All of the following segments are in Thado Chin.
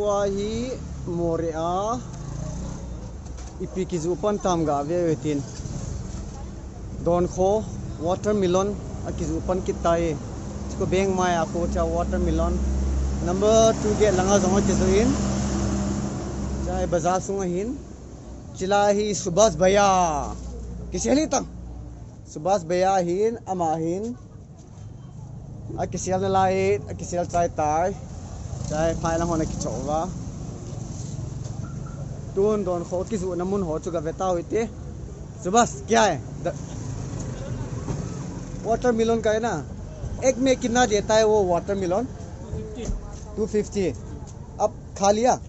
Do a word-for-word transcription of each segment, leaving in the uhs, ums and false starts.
Tua hi Moreh a ipi kiju pan tam gave utin. Donkho, watermelon, akiju pan kit tai. Chiko beng mai a ko cha watermelon. Number two gate langa jong akiju in. Chai bazar sunga hin. Chila hi Subhas Bhaiya. Kisel hitang. Subhas Bhaiya hin, ama hin. Akisel nalai, akisel chai tai. Chai phai lang hon akicho uva. Tun donkho kiju na mun ho chu gave tau hite. Subhas, kya hai? Watermelon ka hai na? Ek mein kitna deta hai wo watermelon? Two fifty. Ab kha liya?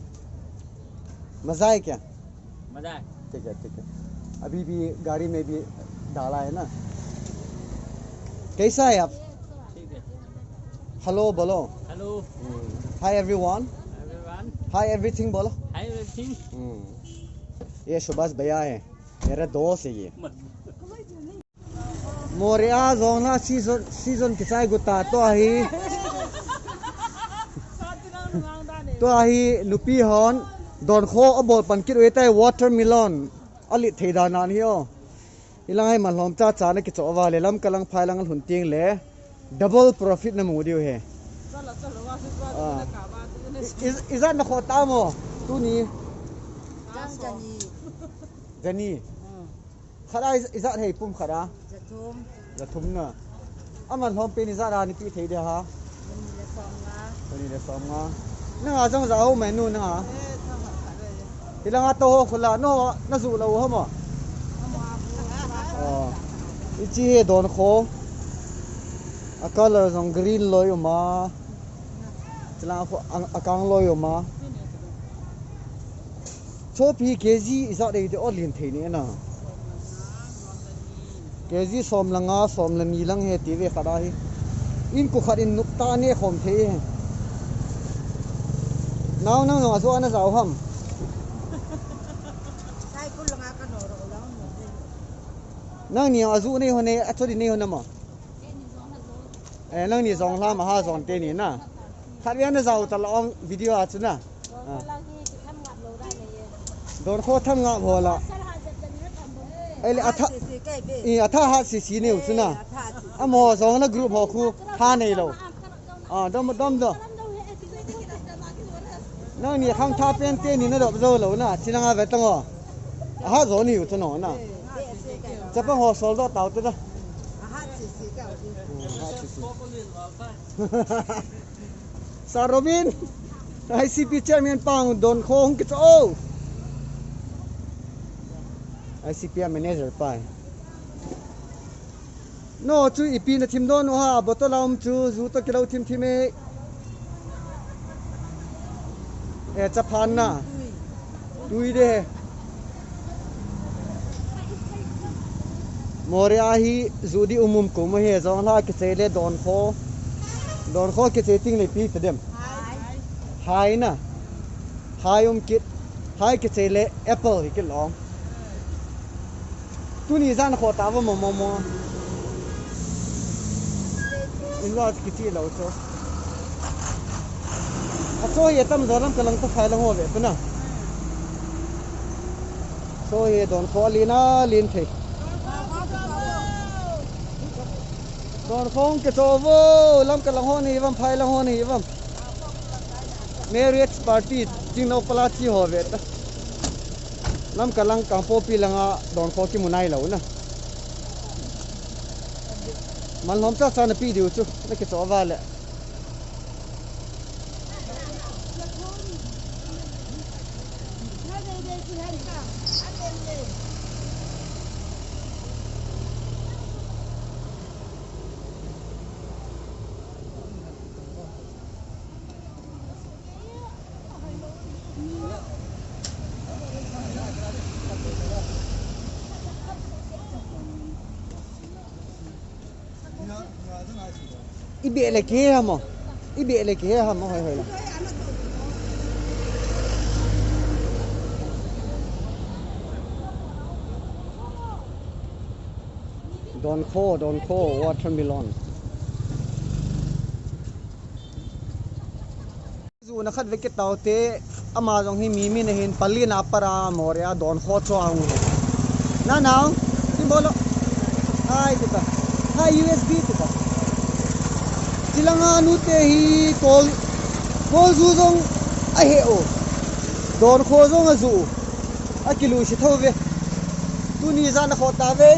Maza hai kya? मजा है। ठीक है, ठीक है। अभी भी गाड़ी में भी डाला है ना? कैसा है आप? ठीक है। Hello बोलो। Hello। Hi everyone। Everyone। Hi everything बोलो। Hi everything। ये सुभाष भैया है, मेरा दोस्त है ये। Moreh a jong la season, season kichai gu ta tua hi. Tua hi nupi hon donkho abol pan kit uve tai, watermelon. Alit thei dan nan hi o. Ilang hai malhom cha cha na kicho uva le lam kalang phai lang lhun ting le double profit na mu diu he. Ijat na kho ta mo tuni? Jani. Khat a ijat hei pum khat a? Jathum. Jathum na. Amalhom pen ijat a nipi thei dia ha? Pani le som nga. Pani le som nga. Nanga jong ja ho mai nu nanga. Hilanga to ho khula no na ju lo ho mo. Ichi he donkho. A color jong green loi uma. Chila kho akang loi uma. Chopi kg ijat dei de o lin thei ni na. Kg som le nga, som le ni lang he ti ve khat a hi. Inko khat in nup ta ne khom thei he. Nao nang nong ajo ana jao ham. Sai kul langa ka no ro lang. Nang ni ajo nei ho ne, acho di nei ho na ma. Eh, nang ni jong hlam a ha jong te ni na. Khat ve na jao ta la ong video a chu na. Donkho tham nga bol a. Ei le atha. I atha ha si si ni u chu na. Amo jong na group ho khu ha nei lo. A dom dom do. Nang ni khang tha pen te ni na dop jo lo na. Chi nang a ve tang o. A ha jo ni u chu no na. Chapang ho sol do tau te da. Sir Robin, I C P chairman pang donkho hung kicho. I C P a manager pa. No chu ipi na thim don u ha, bottle a um chu ju to kilo thim thim e. E chaphan na. Tui de. Moreh a hi ju di um um kum he jong la kichei le donkho. Donkho kichei ting le ipi pe dem. Hai na. Hai um kit. Hai kichei le apple hi kilom. Tuni jan kho ta va mo mo mo. In va kichi lo cho. A cho ye tam jo lam kalang to phai lang ho ve tu na. Cho ye donkho lin a lin thei. Donkho hung kicho vo, lam kalang ho ni vam, phai lang ho ni vam. Marriage party, ting no pala chi ho ve ta. Lam kalang Kangpokpi langa donkho kimu nai lo na. Malhom cha cha na pi diu chu, na kicho va le. I beh le kihe ham o. I beh le kihe ham o, hoi hoi la. Donkho, donkho, watermelon. Ju Tuna khat veki taute, ama jong hi mi min ahin, pali na para Moreh a don kho cho ang. Na nau, ti bolo. Hai ti ta. Hai U S B ti ta. Chilanga nute hi kol, kol ju jong ahe o. Don kho jong aju. Akilusi tho ve. Tuni ijat na kho ta ve.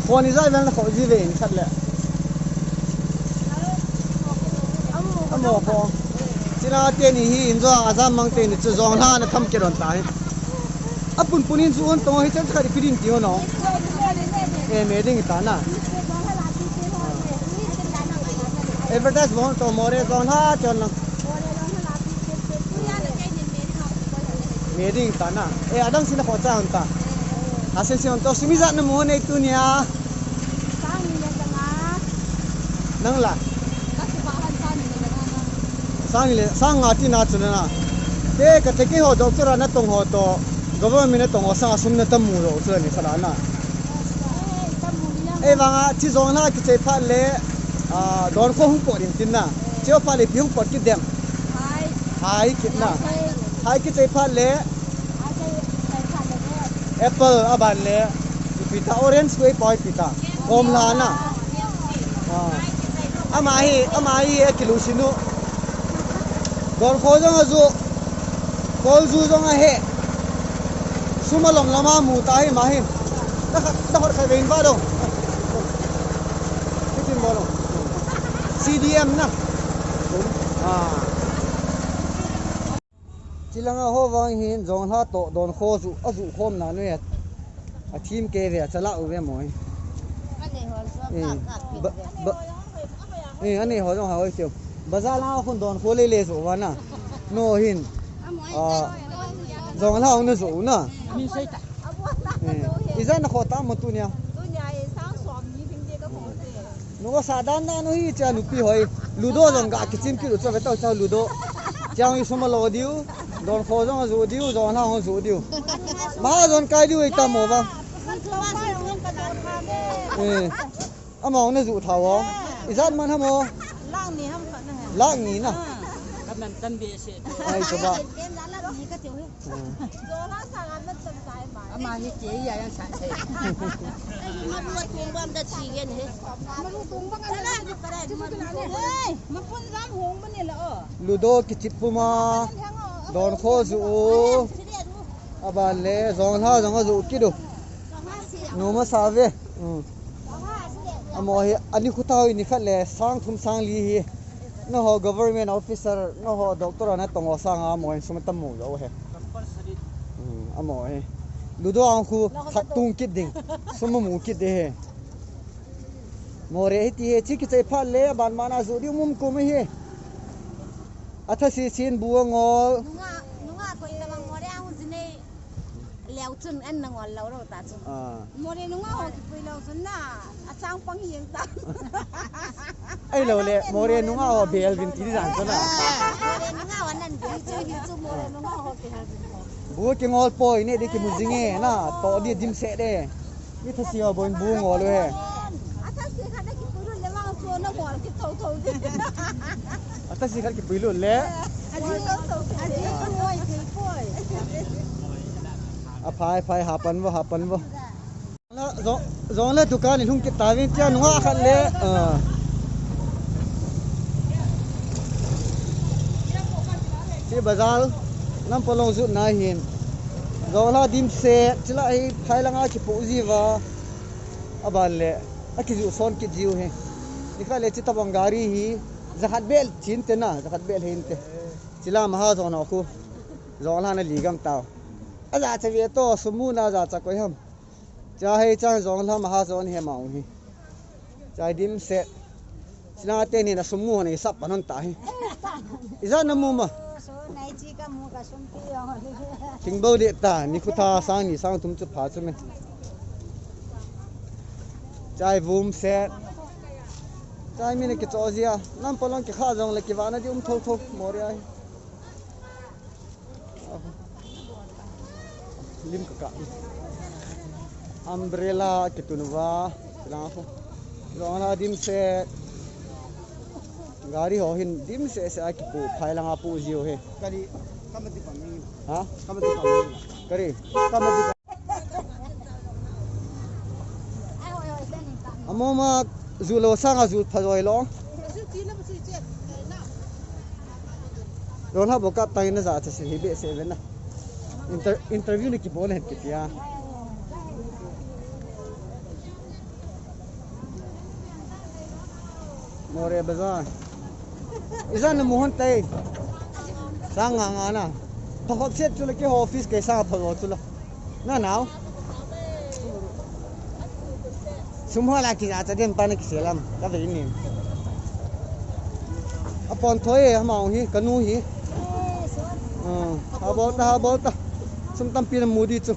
Kho ni ijat vel na kho ji ve in khat le. Amo kho. Chilanga teni hi in jo ajam mang teni chu jong la na tham ke don ta hi. Apun pun in ju on tong hi chan khat ipi din ti ho no. E me ding ta na. Advertise bol to Moreh jong la chon na. Me ding ta na. E, adang sina kho cha hon ta. Asen sin to simi jat na mo nei tunia. Sang ni le sanga. Nang la. Ka su ba han sang ni le sanga. Sang ni le, sang nga ti na chu na. Te ka te ki ho doctor na tong ho to. Government na tong ho sang sum na tam mu lo chu ni khala na. Ei, vanga, chi jong la kichei phat le, ah, don kho hung pot in tin na. Cheo phat le ipi hung pot kit dem. Hai. Hai kit na. Hai. Hai kichei phat le. Hai kichei phat le. Apple aban le. Ipi ta orange ko ipi ta. Kom la na. Ah. Ama hi, ama hi akilusi nu. Don kho jong aju. Kol ju jong ahe. Sum alom lama mu ta hi ma hin. Na khat, na khat khat vein va dong. Kitin bol dong. C D M na. Ah. Chilanga ho vang hin jong la to don kho ju, aju khom na nu ya. A thim ke ve, a chala u ve mo. Ani ho jong Eh, ka, ka pit ba, ve. Ba, eh, ani ho jong ha oi teu. Bazar la khun don kho le le jo va na. No hin. Amo Ah, jong la hong na jo na. Min sei ta. Eh, ijat na kho ta mo tunia. Tunia e sang som ni phing de ka mo te. Nunga sa dan dan u hi cha nupi hoi. Ludo jong ga kichim kilu cha ve tau cha ludo. Chang i sum alo diu. Don kho jong aju diu, jong la hong aju diu. Ma jong kai diu i ta mo va. Eh. Ama hong na ju tha va. Ijat man ha mo. Lang ni ham khat na he. Lang ni na. Ka man tan be se. Ai, to ba. Ken la la ni ka tiu hi. Ama hi kei ya yang sa se. Maru tung bam da chi gen he. Maru tung bam da chi gen he. Hey, ma pun jam hong ba ni la o. Ludo kichip puma. Don kho ju o. Aban le, jong la, jong aju kidu. Numa sa ve. Hmm. Amo hi, ani khu tau ni khat le, sang thum sang li hi. Nangho government officer, nangho doctor ana tong ho sanga amo hin sum tam mu jo he. Compulsory. Hmm, amo hi. Ludo ang khu that tung kit ding. Sum mu kit de he. Moreh hi ti he, chi kichei phat le, ban mana ju diu mum kum hi. Atha si sin bu ngol. Nunga, nunga koi tabang Moreh ang jinei. Leu chun an na ngol lo ro ta chun. Ah. Moreh nunga ho kipui lo chun na, achang pang hi ta. Ai lo le, Moreh nunga ho bel vin ti jan chun na. Moreh nunga ho nan bel chu hi chu Moreh nunga ho kihel vin ho. Bu kingol poi ne de kimu jinge na, to di dimset de. Ni tha si ho boin bu ngol lo he. Atha si khat na kipui lo le vang chu na ngol ki tho tho di. Atha si khat kipui lo le. Aji tho tho. Aji tho tho. Aphai, phai, hapan vo, hapan vo. Jong, jong le dukan in hung kit ta vin tia nunga khat le. Ah. Chi bazar lam palong jut na hin. Jong la dimset, chila hi phai langa kipu ji va. Aban le, akiju son kit jiu hi. Ni khat le chi tabang gari hi, jakhat bel chin te na, jakhat bel hin te. Chila maha jong na khu. Jong la na li gam tau. Aja cha ve to, sumu na ja cha koi ham. Cha hei cha jong la maha jong he mau hi. Cha dimset. Chilanga teni na sumu na isap panon ta hi. Ijat na mu ma. So, nai chi ka mu ka sum pi yo. Thingbo de ta, ni khu tha sang ni sang thum chu pha chu me. Chai vum set. Chai mi na kicho jia. Lam palong kikha jong le kivana di um tho tho. Moreh ai. Lim ka ka. Umbrella kitun uva. Lang ko. Jong la dimset. Gari ho hin dim seh seh a kipu, phai langa pu jiu hi. Kari, kama di pam ni. Ha? Kama di pam ni. Kari. Amo ma ju lo sanga ju pha joi lo. Ron ha bo kap tang in na ja cha si hi be se ven na. Inter-, interview ni kibol hen kitia. Moreh Bazaar. Ijat na mu hon tai. Sang nga nga na. Phakhop set chu la ki office kei sang phakhop chu la. Na nao. Sum ho la kija cha dem pa na kise lam. Ka ve ni. Apon thoi e, amau hi, kanu hi. Ah, ha bol ta, ha bol ta. Sum tampi na mu di chu.